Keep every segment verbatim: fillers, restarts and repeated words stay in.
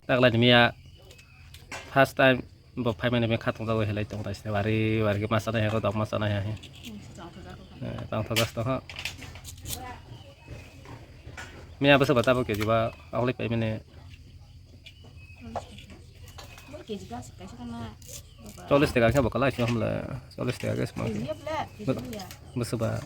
Taklai ni miya first time bo phaimani miya khatung jagwi helai tong tai se wari wari khe masa nai hai ko dok masa nai hai. Eh, tong thok jas tong ha. Miya bwsa ba tabuk keji ba aklai paimani. Cholish taka khe bo kalai se hamle cholish taka khe sma. Bwsa ba.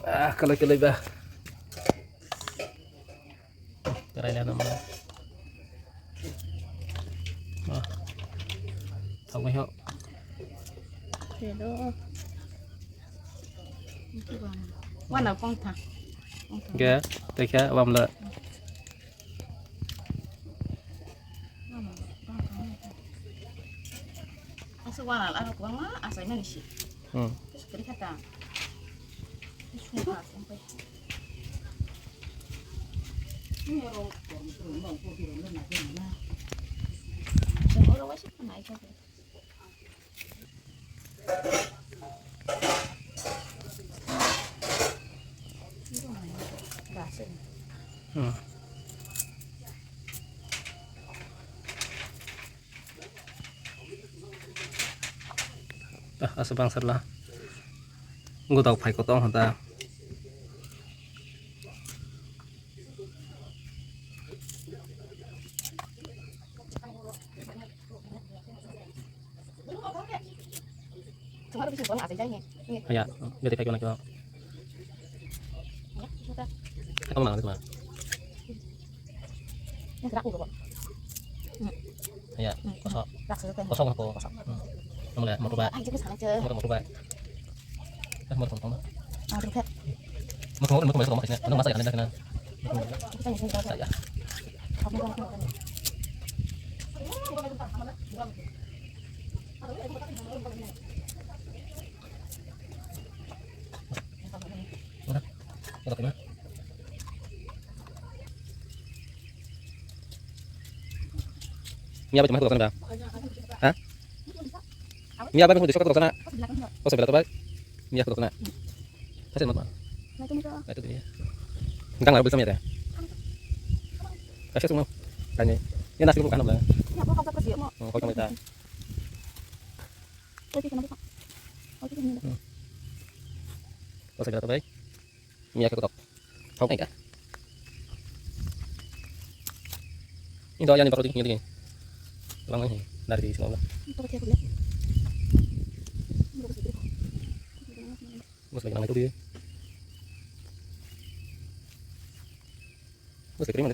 Ah, kalai kalai ba. Karai lana mana. Ah. Thok mai ho. Hello. Wana kong tha. Ge, tekha wamla. Asa wana aro kwbangma achaimani si. Hmm. Kwrwi kha ta. Sungkha sungkha. Oro waisa nai kha. Hmm. Ah, asa bangsa la. Godok phai kotong hada. Ya, jadi kayak gimana coba? Apa mana gitu, Bang? Ya, kosong. Kosong. Hmm. Kamu lihat, mau coba? Mau coba? Eh, mau coba? Mau coba? Mau coba, mau coba, mau coba. Mau coba, mau coba. Ya. Udah. Udah, terima. Ini apa cuma satu sana? Hah? Ini apa yang mau disekat sana? Oh, sebelah tuh, Pak. Ini aku sana. Kasih, Mat, Mat. Nah, itu dia. Enggak, nggak bisa, ya? Kasih semua. Tanya. Ini nasi bukan apa? Oh, kau sama kita. Hmm. Oh, sebelah tuh, Pak. Miya ke kotok. Thok nai ka. Ini doa yang dipakai ini lagi. Tulang ini dari sini lah. Bos lagi nama itu dia. Bos lagi mana?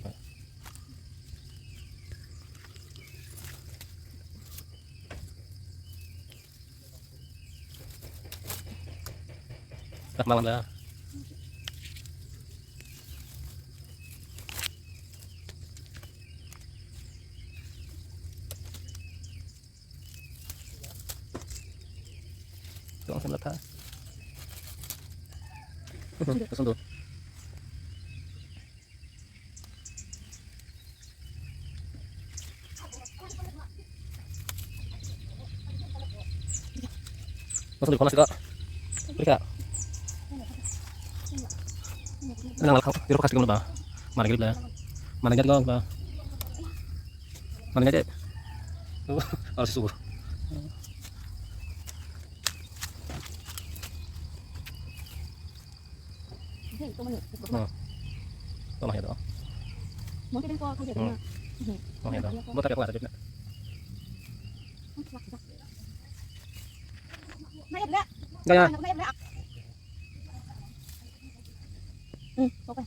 Dah malam dah. Tuang sem latha. Kosong tuh. Masuk di kolam sih, Kak. Ini, Kak. Nang malah kau, di lokasi kamu, Bang. Mana gitu, Bang? Mana gitu, Bang? Mana gitu? Oh, harus subuh. Hmm. Toma ya, to. Hmm. Toma ya, to. Buat apa kuat aja. Ya, ya. Hmm, oke.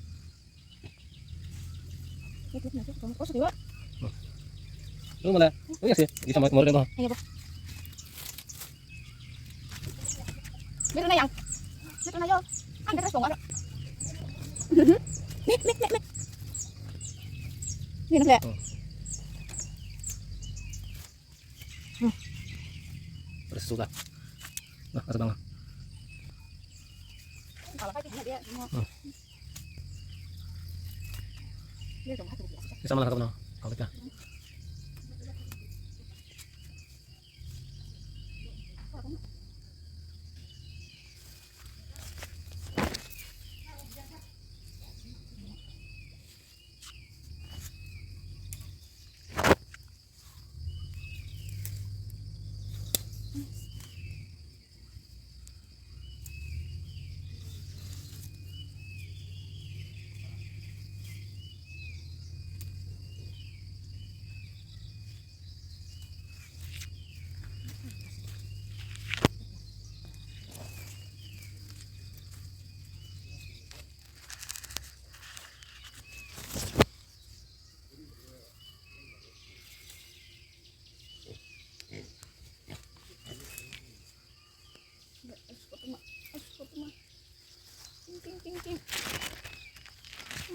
Lu mana? Oh iya sih, bisa mau kemarin tuh. Iya, Bos. Meron na yan. Meron na yun. Ang ganda sa ano. Mik, mik, mik, mik. Yun na sila. Hmm. Terus sudah. Nah, asa bang. Hmm. Bisa malah kau no. Kau kita.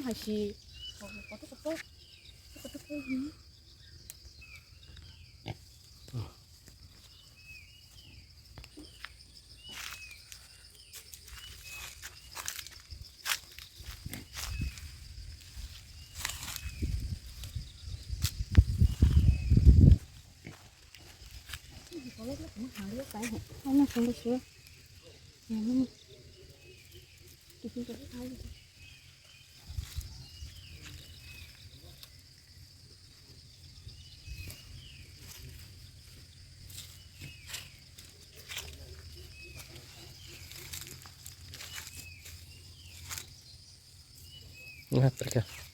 Hai si. Kotor, kotor. Kotor, kotor. Nga pergi.